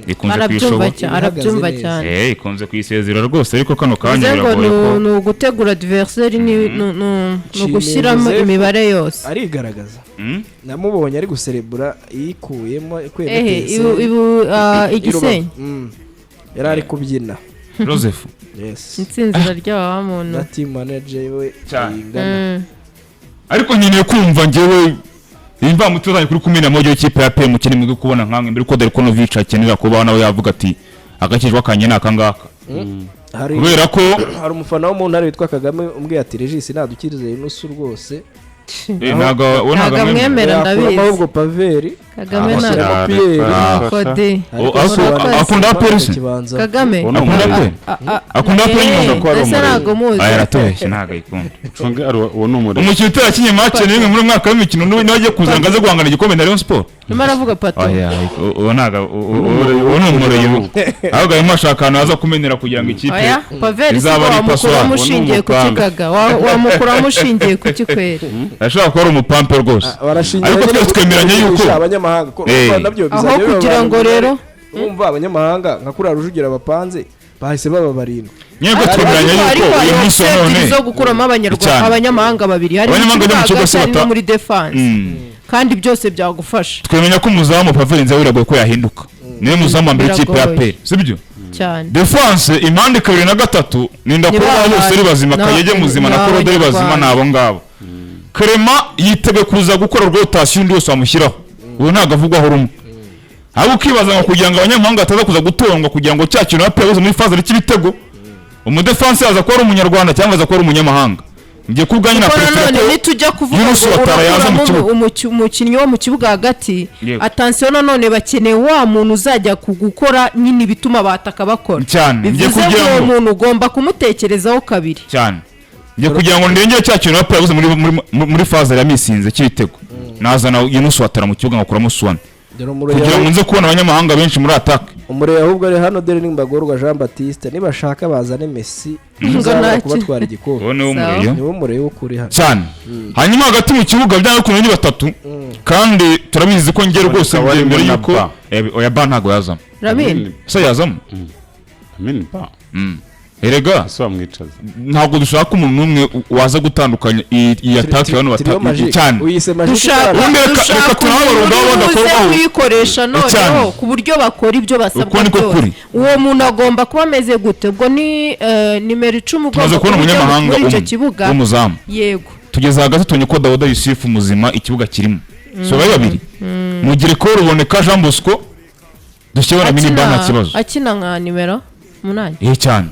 ikunze Arabyumva kuyishobora. cyane, arabyumva Ihagaze cyane. Ikunze kuyisezera rwose, ariko kano kanya Bivuze ngo biragoye ko ni ugutegura adversaire, ni Nshimiye ugushyiramo Joseph. imibare yose. Arigaragaza. Namubonye ari guserebura yikuyemo ikuyemo Ehe. Etincelles. Ibu igisenyi. Yari ari kubyina. Joseph. Yes. Intsinzi iraryoha muntu. Na team manager we Cyane. Bayingana. Ariko nkeneye kumva njyewe imvamutima zanjye kuri 11 y'ikipe ya APR mukene mwige kubona nkamwe mbere ko Darko Novic akenera kuba nawe yavuga ati agakijwa kanjye ni akangaka. Hari Kubera ko hari umufana wo mu ntara witwa Kagame umbwiye ati: "Regis nadukirize Yunusu rwose." Ntabwo we Ntabwo ntabwo amwemera. amwemera. Yakuramo Ndabizi. ahubwo Paveri Kagame Ah, ntabwo ashyiramo Pierre. Kode. Ariko Akunda APR se? Kibanza. Kagame. Uwo ni Akunda umurezi. APR? Akunda APR nyine? Ko ari Ese umurezi. ntabwo muzi? Aya aratubeshye, ntabwo ayikunda. Cunge ari uwo ni umurezi. Umukinnyi utarakinye match n'imwe muri uyu mwaka w'imikino niwe agiye kuza ngo aze guhangana igikombe na Rayon Sport. Nyuma aravuga pato. Oya, uwo ntabwo uwo ni umurezi, ahubwo arimo ashaka ahantu haza kumenera kugira ngo ikipe Oya, Paveri si izaba ari wamukuramo passoire. ushingiye ku Uwo ni kikaga wamukuramo ushingiye ku kikweri. Ashobora kuba ari umupampe rwose. Barashingira Ariko nyine twese twemeranya yuko kugurisha abanyamahanga ko urumva nabyo Aho bizajya biba kugira ngo abantu rero urumva abanyamahanga nka kuriya Rujugira bapanze bahise baba barindwi. Nyine ko twemeranya Ariko yuko ariko uyu hari munsi wa option none ebyiri zo gukuramo abanyarwanda Cyane. abanyamahanga babiri harimo Abanyamahanga ikibuga bari mu kibuga hagati, se hari no muri defense, kandi byose byagufasha. Twemenya ko umuzamu Pavel Nzira biragoye ko yahinduka, niwe muzamu wa mbere w'ikipe ya Biragoye. APR, sibyo? Cyane. Defense impande kabiri na gatatu ni Ndakuba Ni bose ari bazima, ni Kayege muzima na ni Korode ari bazima, Abanyarwanda. ni abo ngabo. Clement yiteguye kuza gukora rotation, undi wese wamushyiraho ubu ntabwo avugwaho rumwe. Ahubwo ukibaza ngo kugira ngo abanyamahanga bataza kuza gutongwa, kugira ngo cya kintu APR yabuze muri phase cy'ibitego, umudefansi aza kuba ari umunyarwanda cyangwa aza kuba ari umunyamahanga. Ngiye ku bwanjye na Kuko préféra nanone ko nitujya kuvuga Yunus ngo Ouattara yaza mu urakuramo kibuga. umukinnyi wo mu kibuga hagati, Yego. attention, nanone bakeneye wa muntu uzajya gukora nyine ibituma abataka bakora. Cyane. Ngiye Bivuze ngo kugira uwo ngo muntu ugomba kumutekerezaho kabiri. Cyane. Ngiye kugira ngo ndengere cya kintu APR yabuze muri phase ya misinze cy'ibitego, nazana Yunus Ouattara mu kibuga ngakuramo Suwane Dore umureyo, kugira ngo nze kubona abanyamahanga benshi muri attaque. Umureyo ahubwo ari hano, dore ni Mbagorwa Jean Baptiste. Nibashaka bazane Messi, Ngo uzabura ntacyo. kubatwara igikombe. Uwo niwo Sawa. mureyo. Niwo mureyo w'ukuri hano. Cyane. Hanyuma hagati mu kibuga byanga bikunze ni batatu, kandi turabizi ko njye rwose Hakaba harimo mbere na yuko Ba. Oya, ba ntabwo yazamo. Ramin. Se yazamo? Amin Ba. Erega Ese wamwicaza? ntabwo dushaka umuntu n'umwe waza gutandukanya iyi attaque y'abantu Trio batatu magique. cyane. Uyise magique. Dushaka Ubundi dushaka reka tunababarunga umuntu aho uri buze badakorwaho. kuyikoresha noneho Cyane. ku buryo bakora ibyo basabwa Uko niko byose. kuri. Uwo muntu agomba kuba ameze gute? Ubwo ni nimero 10 Tumaze ugomba kubona kuba ujya umunyamahanga muri icyo umwe kibuga. w'umuzamu. Yego. Tugeze hagati, tubonye ko Dawuda Yusufu muzima, ikibuga kirimo so bari babiri, mugire ko Ruboneka Jean Bosco dushyireho na mini ba, nta kibazo. Akina nka nimero 8. Eh, cyane.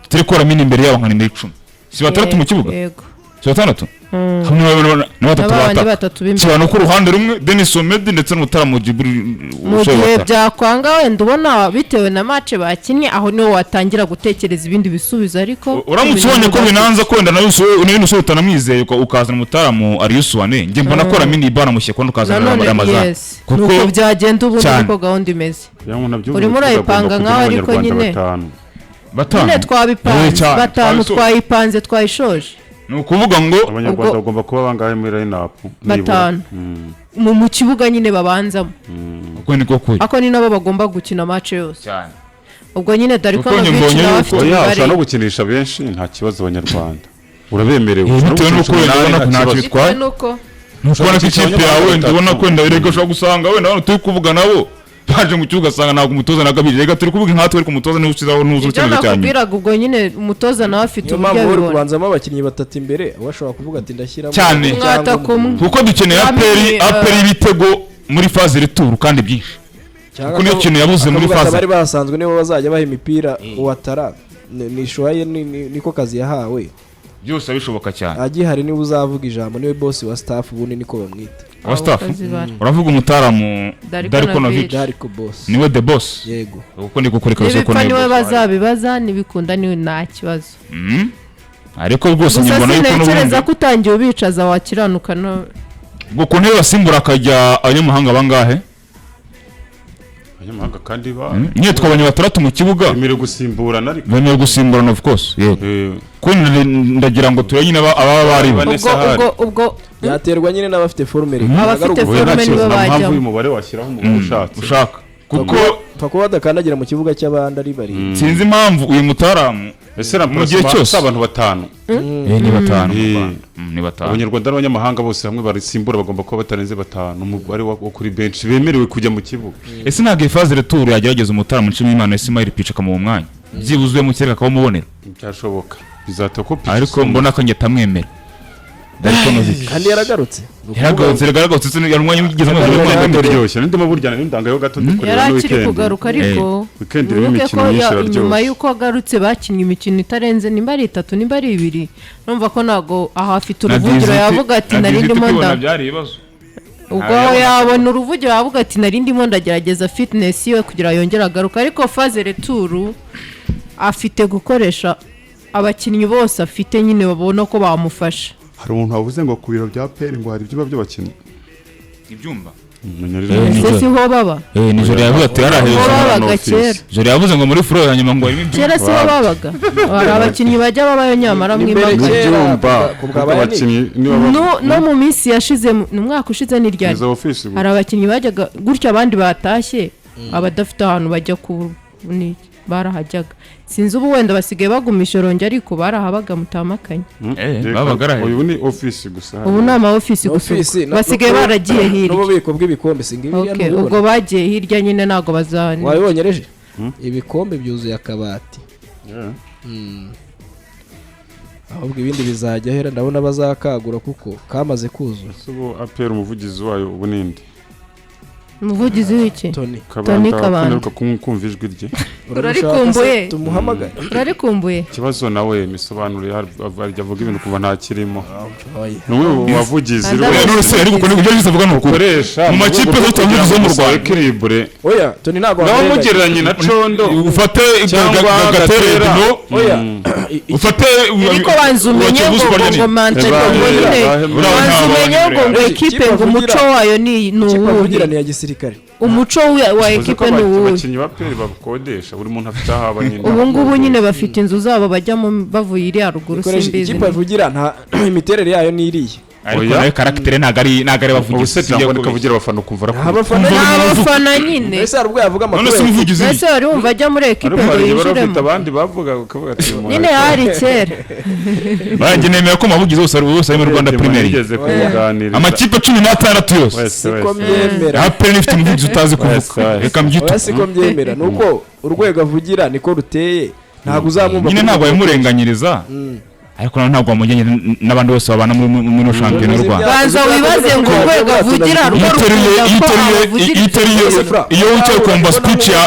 Turi kora mini imbere yabo nka nimero 10. Si batandatu mu kibuga? Yego. Si batandatu hamwe na batatu Na babandi bataka batatu b'imbere. kibano ku ruhande rumwe, Denis Omedi ndetse n'Umutaramu Jibril. Mu gihe byakwanga, wenda ubona bitewe na match bakinnye, aho niho watangira gutekereza ibindi bisubizo, ariko Uramutse ubonye ko binanza ko wenda nawe Yusuf utanamwizeye, ukazana umutaramu Ariyusuwane, njye mbona ko Lamine Ibana mushyira kundi ukazana nanone Ramazan. yes, Kuko nuko byagenda ubundi, cyane. niko gahunda imeze. Kugira ngo nabyo Urimo urayipanga nkaho, ariko nyine batanu. Batanu. Nyine twabipanze. Eh, cyane. Batanu. Twabisoje. Twayipanze, twayishoje. Ni ukuvuga ngo Abanyarwanda bagomba kuba bangahe muri line up? Batanu. Mu kibuga nyine babanzamo. Uko niko kuri. Ako ni nabo bagomba gukina match yose. Cyane. Ubwo nyine Darko Kuko njye Novic mbonye nawe yuko- afite Oya, imibare. ushobora no gukinisha benshi, nta kibazo. Abanyarwanda urabemerewe. Eh, Ushobora bitewe no n'uko gukinisha wenda umunani, ubona ko nta ntacyo kibazo. bitwaye. Bitewe n'uko Ntukubona ko ikipe yawe wenda ubona ko wenda erega ushobora gusanga wenda hano turi kuvuga nabo baje mu kibuga, asanga ntabwo umutoza nagabiri. Rega turi kuvuga nkatwe, ariko umutoza niwe usizaho ntuzi Ibyo icyemezo cya nyuma. nakubwiraga, ubwo nyine umutoza nawe afite Niyo uburyo mpamvu uri abibona. kubanzamo abakinnyi batatu imbere, uwo ashobora kuvuga ati ndashyiramo Cyane. cyangwa Umwataka umwe. Kuko dukeneye Lamine, APR, APR ibitego muri phase retour kandi byinshi. Cyangwa Kuko niyo kintu yabuze muri akavuga ati phase. abari bahasanzwe nibo bazajya baha imipira Ouattara, ni shuwaye, niko kazi yahawe. Byose bishoboka cyane. Agihari niwe uzavuga ijambo, niwe boss wa staff, ubundi niko bamwita. Wa staff? Abakozi Uravuga umutaramu Darko Darko Novic. Novic. Darko boss. Niwe the boss. Yego. Kuko ndi gukora kabisa ko Nibipfa niwe niwe boss. bazabibaza, nibikunda niwe, nta kibazo. Ariko rwose Gusa njye mbona yuko sintekereza n'ubundi ko utangiye ubicaza wakiranuka no ngo ku ntebe basimbura akajya abanyamahanga bangahe? Abanyamahanga kandi ba Nyine twabonye batandatu mu kibuga. bemerewe gusimburana ariko. Bemerewe gusimburana, of course, yego. Ko ndagira ngo turebe nyine ababa baribo. Bane Ubwo Sahari. ubwo Byaterwa nyine n'abafite forme reka. Abafite Oya, nta forme kibazo, nibo nta mpamvu bajyamo. y'umubare, washyiraho umubare ushatse. Ushaka kuko Pfa kuba badakandagira mu kibuga cy'abandi ari barindwi. Sinzi impamvu uyu mutaramu Ese mu gihe cyose. si abantu batanu? Ni batanu mu Rwanda. Ni batanu. Abanyarwanda n'abanyamahanga bose hamwe barisimbura bagomba kuba batarenze batanu, umubare wo kuri benshi bemerewe kujya mu kibuga. Ese ntabwo iyi phase retour yagerageza umutaramu Nshimiyimana Ismail Pica akamuha umwanya, byibuze mu kirere akawumubonera? Byashoboka, bizata ko Pichu Ariko mbona ko njye atamwemera Darko Novic. Kandi yaragarutse. Ni ukuvuga Yaragarutse, yaragarutse, yari umwanya wigeze Ndimo amwemera. ndaryoshye, ndimo burya ndangayo gato ndi kureba Yari muri akiri weekend. kugaruka, ariko Weekend irimo wibuke imikino ko myinshi nyuma iraryoshye. y'uko agarutse bakinnye imikino itarenze nimba ari itatu nimba ari ibiri. Numva ko ntabwo aha afite uruvugiro, yavuga ati nari ndimo nda Byari ibibazo. Ubwo aho yabona uruvugiro, yavuga ati nari ndimo ndagerageza fitness yiwe kugira yongere agaruke. Ariko phase retour afite gukoresha abakinnyi bose afite nyine babona ko bamufasha. Hari umuntu wavuze ngo ku biro bya APR ngo hari ibyumba by'abakinnyi. Ibyumba? Menya rero. Ese Nijoro. siho baba? Nijoro yavuze ati hariya Ho hejuru. babaga office. kera. Joro yavuze ngo muri floor ya nyuma ngo harimo ibyumba. Kera siho babaga, hari abakinnyi bajya babayo nyamara Ni mbere mwimakaye. kera, Ibyumba ku bwa Bayern. abakinnyi niba No mu minsi yashize, mu mwaka ushize ni ryari? izo office Hari abakinnyi bajyaga gutyo, abandi batashye abadafite ahantu bajya ku ni barahajyaga. Sinzi ubu wenda basigaye bagumisha rongi, ariko barahabaga mutamakanye. Babaga ari aho. Uyu ni office gusa. Ubu ni ama office gusa Office, ubwo. Basigaye baragiye hirya. N'ububiko bw'ibikombe singa Okay, ubwo bagiye hirya nyine ntabwo bazani. Wabibonye reje, ibikombe byuzuye akabati. Yeah. Ahubwo ibindi bizajya ahera, ndabona bazakagura kuko kamaze kuzura. Ese ubu APR umuvugizi wayo ubu ninde? Umuvugizi w'iki? Tony. Tony Kabanda. Kuneruka kumva ijwi rye. Urarikumbuye? Se tumuhamagare? Urarikumbuye? Ikibazo nawe imisobanuro arya avuga ibintu kuva ntakirimo. Oya. Ni umwe mu bavugizi Kanda. Oya, none se ariko ukuntu ibyo byose avuga ni ukuri. Ukoresha Mu makipe yose abavugizi bo mu Rwanda. Equilibre. Oya, Tony ntabwo Nawe wamurenganya. mugereranye na Condo Ufate cyangwa Gatera Gatera. Edno, Oya. Ufate Ariko banza umenye Kiyovu ngo Sport ngo nyine. ngo Manchester ngo nyine banza umenye ngo ekipe ngo umuco wayo ni Ikipe avugira uwuhe? ni iya gisirikare. Umuco wa Uzi ko ekipe ni uwuhe? abakinnyi ba APR bakodesha, buri muntu afite aho aba nyine. Ubu ngubu nyine bafite inzu zabo bajyamo bavuye iriya ruguru. Ikoresha Simbizi. ikipe avugira, nta imiterere yayo ni iriya. Ariko Oya. nawe caractère ntabwo ari Ubu abavugizi. se cyangwa kavugira abafana ukumva Nta arakubita. bafana. Ni abafana nyine. Mbese hari ubwo yavuga None amakuru se umuvugizi? Mbese wari wumva ajya muri ekipe Ariko ngo hari igihe bari bafite yinjiremo? abandi bavuga ukavuga ati uyu muntu Nyine hari kera. Banjye nemera ko amavugizi bose ari muri Rwanda Premier League. Nigeze kumuganiriza. Amakipe 16 yose. Wese, Siko wese. mbyemera. APR ifite umuvugizi utazi kuvuga. Wese, wese. Reka mbyite. Oya, siko mbyemera, ni uko urwego avugira niko ruteye, ntabwo uzamwumva. Nyine ntabwo wabimurenganyiriza, ariko nawe ntabwo wamujyanye n'abandi bose babana muri ino shampiyona y'u Rwanda. Banza wibaze ngo urwego avugira rwo Iyo uteruye rukunda iyo ko uteruye abavugira. Iyo uteruye, iyo wicaye ukumva speech ya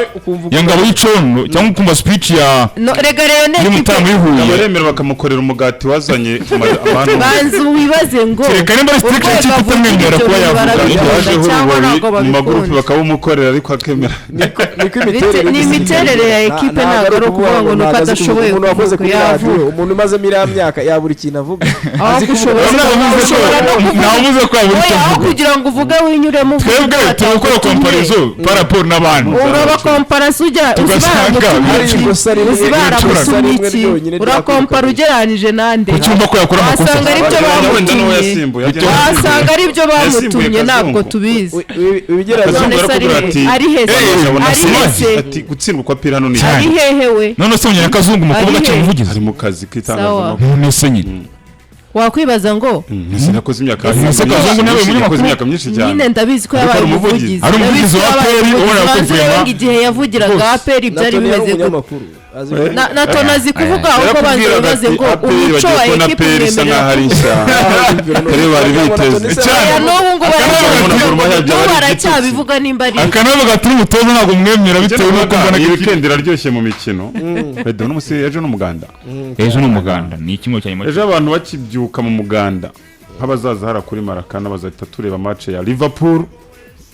Ngabo y'Icondo cyangwa ukumva speech ya No, rega rero ni ekipe y'Umutara muri Huye. Abaremera bakamukorera umugati wazanye abantu. Banza wibaze ngo Kereka nimba ari strict urwego ikipe avugira itamwemerera ibyo kuba bintu yavuga. barabikunda Yajeho cyangwa urubobi ntabwo mu magurupe babikunda. bakawumukorera ariko akemera. Niko imiterere Ni imiterere ya ekipe, ntabwo ari ukuvuga ngo ni uko ntabwo azi kuvuga. adashoboye Umuntu wakoze kuvuga, kuri radiyo, yavuga. umuntu umazemo iriya myaka yabura ikintu avuga? Aho Azi kuvuga. gushobora Ntawe ushobora no kuvuga. Ntawe ko yabura icyo Oya, aho avuga. kugira ngo uvuge winyuremo uvuge Twebwe ibyo turi gukora batagutumye. comparaison par rapport n'abandi. Uraba komparasi ujya Tugasanga hari ikosa rimwe, uzi ikosa baramusumye rimwe iki? ryonyine. Urakompara ugereranije nande? Ku cyumba ko yakora amakosa. Wasanga ari byo Wenda n'uwo bamutumye. yasimbuye. Wasanga ari byo Yasimbuye bamutumye, ntabwo Kazungu. tubizi. Ibigereranya. Kazungu None se ari arakubwira he? ati Ari he se? "Eh, Ari he se? ati gutsindwa kwa APR hano ni Cyane. Ari hehe we? None se umunyana Kazungu umukobwa Ari akiri he? umuvugizi? Ari mu kazi k'itangazamakuru. None se nyine Wakwibaza ngo Ese nakoze imyaka Ese Kazungu nawe myinshi, muri yakoze makuru? imyaka myinshi cyane. Nyine ndabizi ko Ariko yabaye ari umuvugizi. umuvugizi. Ari umuvugizi Ndabizi ko wa yabaye APR, umuvugizi. ubona ko Banza urebe vraiment ngo igihe yavugiraga rwose. APR byari Na Tony yari bimeze gute? umunyamakuru azi Na Tony azi kuvuga, ahubwo banza Yarakubwiraga wibaze ati ngo APR umuco bagiye wa kubona ekipe APR isa umwemerera nkaho ari kuvuga. nshya. Rero bari biteze. Cyane. Oya, n'ubu ngo Akanavuga ati, n'ubu aracyabivuga nimba ari Akanavuga ati umutoza ntabwo mwemera bitewe n'uko mbona Iyi weekend iraryoshye mu mikino. Wenda uno munsi, ejo n'umuganda. Ejo ni umuganda, ni icyumweru cya nyuma. Ejo abantu bakibyuka mu muganda, nk'abazaza hara kuri Marakana bazahita tureba match ya Liverpool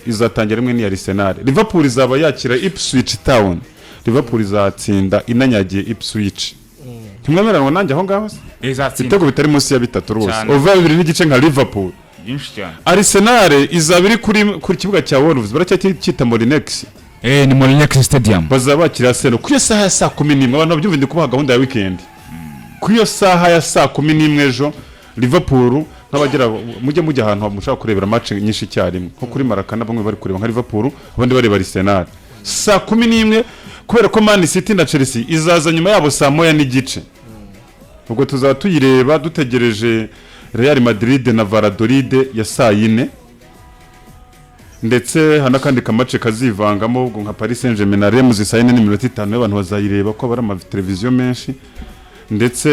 izatangira rimwe n'iya Arsenal. Liverpool izaba yakira Ipswich Town. Liverpool izatsinda inanyagiye Ipswich. Ntimwemeranwa nanjye aho ngaho se? Izatsinda. Ibitego bitari munsi ya bitatu rwose. Cyane. Over 2.5 nka Liverpool. Byinshi cyane. Arsenal izaba iri kuri kibuga cya Wolves, baracyacyita Molineux. Ni Molineux Stadium. Bazaba bakira Arsenal ku iyo saha ya saa 11. Abantu babyumva, ndi kubaha gahunda ya weekend. Ku iyo saha ya saa 11 ejo, Liverpool, nk'abagera mujye mujya ahantu mushobora kurebera match nyinshi icyarimwe, nko kuri Marakana, bamwe bari kureba nka Liverpool, abandi bareba Arsenal saa 11, kubera ko Man City na Chelsea izaza nyuma yabo saa 1:30. Ubwo tuzaba tuyireba dutegereje Real Madrid na Valladolid ya saa 4, ndetse hari n'akandi ka match kazivangamo ubwo nka Paris Saint-Germain na Reims saa 4:45. Abantu bazayireba ko aba ari amateleviziyo menshi, ndetse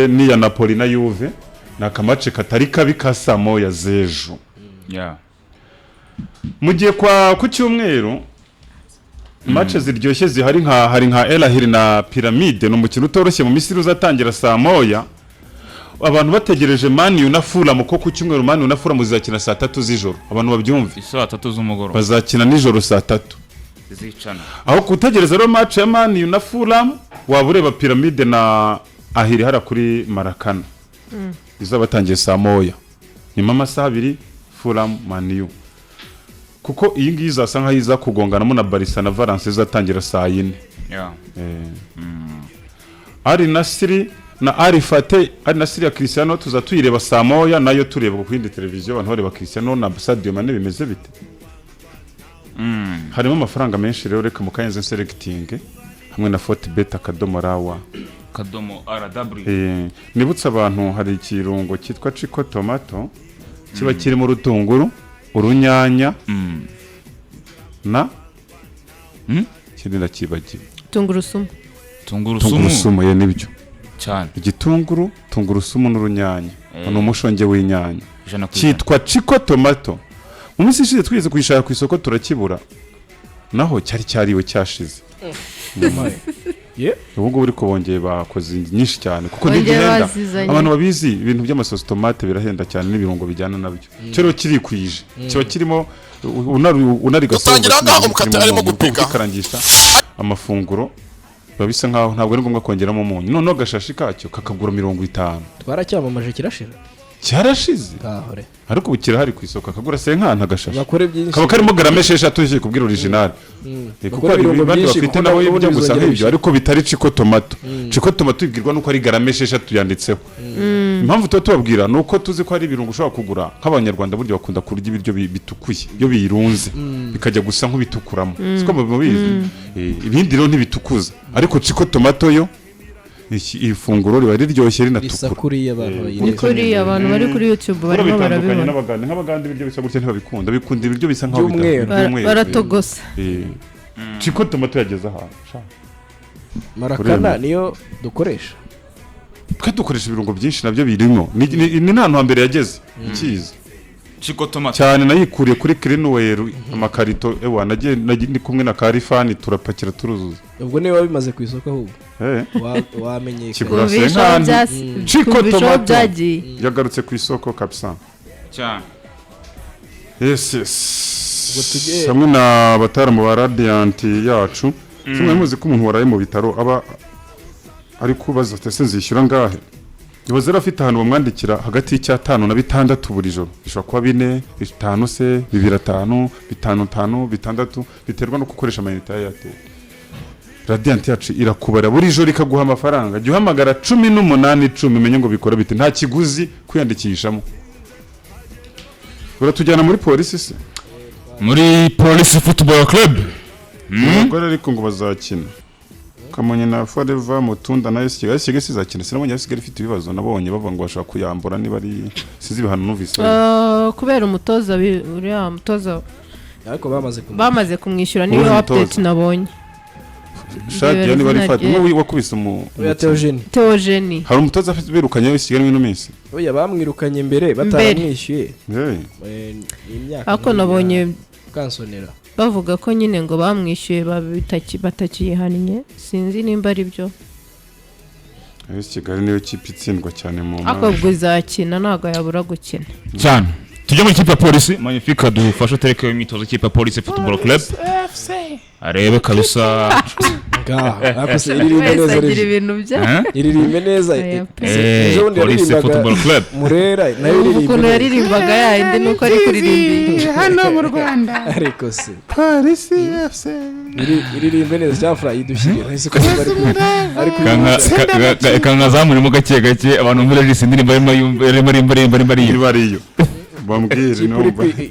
n'iya Napoli na Juve ni aka match katari kabi ka saa 1 z'ejo. Mu gihe kwa ku cyumweru match ziryoshye zihari nka hari nka El Ahly na Pyramide, ni umukino utoroshye mu Misiri uzatangira saa 1. Abantu bategereje Man U na Fulham, ko ku cyumweru Man U na Fulham zizakina saa 3 z'ijoro. Abantu babyumve. Saa 3 z'umugoroba. Bazakina nijoro saa 3. Zicana. Aho gutegereza rero match ya Man U na Fulham, waba ureba Pyramide na Ahly hara kuri Marakana izaba batangiye saa 1, nyuma amasaha 2 Fulham Man U, kuko iyi ngiyi izasa nkaho iza kugonganamo na Barca na Valence izatangira saa 4. Al Nassr na Al Fateh, Al Nassr ya Cristiano tuza tuyireba saa 1 nayo, tureba ku yindi televiziyo abantu bareba Cristiano na Sadio Mane bimeze bite. Harimo amafaranga menshi rero. Reka mukanyenze selecting hamwe na Fortbet akadomo rawa. Kadomo rw. Nibutse abantu hari ikirungo cyitwa Chico Tomato kiba kirimo urutunguru, urunyanya na ikindi ndakibagiwe. Tungurusumu. Tungurusumu. Tungurusumu, ye nibyo. Cyane. Igitunguru, tungurusumu n'urunyanya. Ni umushonge w'inyanya. 100%. Cyitwa Chico Tomato. Mu minsi ishize twigeze kuyishaka ku isoko turakibura, naho cyari cyariwe cyashize. Ye. Ubu ngubu ariko bongeye bakoze nyinshi cyane kuko Bongeye ntigihenda. bazizanye. Abantu babizi, ibintu by'amasosi tomate birahenda cyane n'ibirungo bijyana nabyo. Cyo rero kirikwije, kiba kirimo unarigasoza. Dutangira ahangaha umukate arimo gupika. Ukikarangisha amafunguro biba bisa nkaho ntabwo ari ngombwa kongeramo umunyu. Noneho agashashi kacyo kakagura 50. Twaracyamamaje kirashira. Cyarashize. Kahore. Ariko ubu kirahari ku isoko, akagura senkanta agashashi Bakore byinshi. kaba karimo garama 6 ugiye kubwira original. Kuko Bakore hari ibirungo ibandi byinshi, bafite kuko nabo n'ubundi ibyo gusa bizongera nk'ibyo bishira. ariko bitari Chico Tomato. Chico Tomato ibwirwa nuko ari garama 6 yanditseho. Impamvu tuba tubabwira ni uko tuzi ko hari ibirungo ushobora kugura. Nk'abanyarwanda burya bakunda kurya ibiryo bitukuye, iyo biyirunze bikajya gusa nk'ibitukuramo, siko mubizi? Ibindi rero ntibitukuza, ariko Chico Tomato yo ifunguro riba riryoshye Risa rinatukura. kuriya abantu Ni bayireba. kuri abantu bari kuri YouTube barimo Bitandukanye barabibona. n'abagande. Nk'abagande ibiryo bisa gutya ntibabikunda, bikunda ibiryo bisa nkaho By'umweru. by'umweru. Baratogosa. Chico Tomato yageze ahantu sha. Marakana Uremera. niyo dukoresha. Twe dukoresha ibirungo byinshi nabyo birimo. Ni n'ahantu hambere yageze ikiza. Chico Tomato. Cyane, nayikuriye kuri Cleanwell amakarito. Ewa, nagiye ndi kumwe na Karifani turapakira turuzuza. Ubwo niba bimaze ku isoko ahubwo wamenyekanye. Kigura Twumvisha aho senkani. Chico twumvisha aho Tomato. byagiye. Yagarutse ku isoko kabisa. Cyane. Yes. Ubwo tujye- Hamwe na bataramu ba Radiant yacu. Simwe muzi ko umuntu waraye mu bitaro aba ari kubaza ati: "Ese nzishyura ngahe?" Ibaze rero afite ahantu bamwandikira hagati y'icyatanu na bitandatu buri joro. Bishobora kuba bine bitanu se, bibiri atanu, bitanu atanu, bitandatu, biterwa no gukoresha amayinite ya Airtel. Radiant yacu irakubara buri joro ikaguha amafaranga. Jya uhamagara 1810 umenye ngo bikora bite. Nta kiguzi kwiyandikishamo. Uratujyana muri polisi se? Muri Police Football Club. Abagore ariko ngo bazakina Kamonyi na Forever Mutunda na AS Kigali. AS Kigali sizakina, sinabonye AS Kigali ifite ibibazo. Nabonye bavuga ngo bashaka kuyambura, niba ari sinzi ibihano numvise. Kubera umutoza uriya mutoza. Ariko bamaze kumenya. Bamaze kumwishyura, niyo Uwuhe mutoza? update nabonye. Shadi niba ari Izina Fati rye. umwe wakubise Oya, umukinnyi. Theogene. Theogene. Hari umutoza afite birukanye AS Kigali muri ino minsi. Oya, bamwirukanye mbere bataramwishyuye. Hey. Ni imyaka Ariko nabonye kansonera. bavuga ko nyine ngo bamwishyuye batakiyihannye, sinzi nimba ari byo. AS Kigali niyo kipe itsindwa cyane mu Ariko ubwo izakina, ntabwo yabura gukina. Cyane. Tujye mu ikipe ya Polisi. Magnifique, dufashe utereke imyitozo y'ikipe ya Police Football Club arebe kabisa. Ngaho ariko se iririmbe Wese neza. agira Reji ibintu bya Eh? iririmbe neza. Aya pe. Ejo bundi Police yaririmbaga Football Club. Murera nayo Ubu iririmbe ukuntu neza. yaririmbaga yayindi nuko ari kuririmba. Hano mu Rwanda. Ariko se Polisi FC. Iririmbe neza cyafura yidushyiriye ese ko ari kuririmba. Kankazamurimo gake gake abantu muri Regis indirimbo arimo yumva arimo arimba arimba arimba arimba. Niba ariyo bambwire. Kipe uri Numva kipe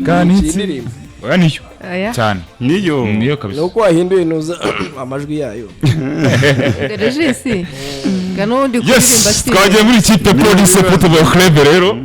Kanitsi. iyi ndirimbo. Oya, niyo. Aya. Cyane. Niyo. Niyo Ni kabisa. uko wahinduye inuza amajwi yayo. Regis ga n'ubundi kuririmba Yes, si twagiye muri ikipe Police Football Club rero.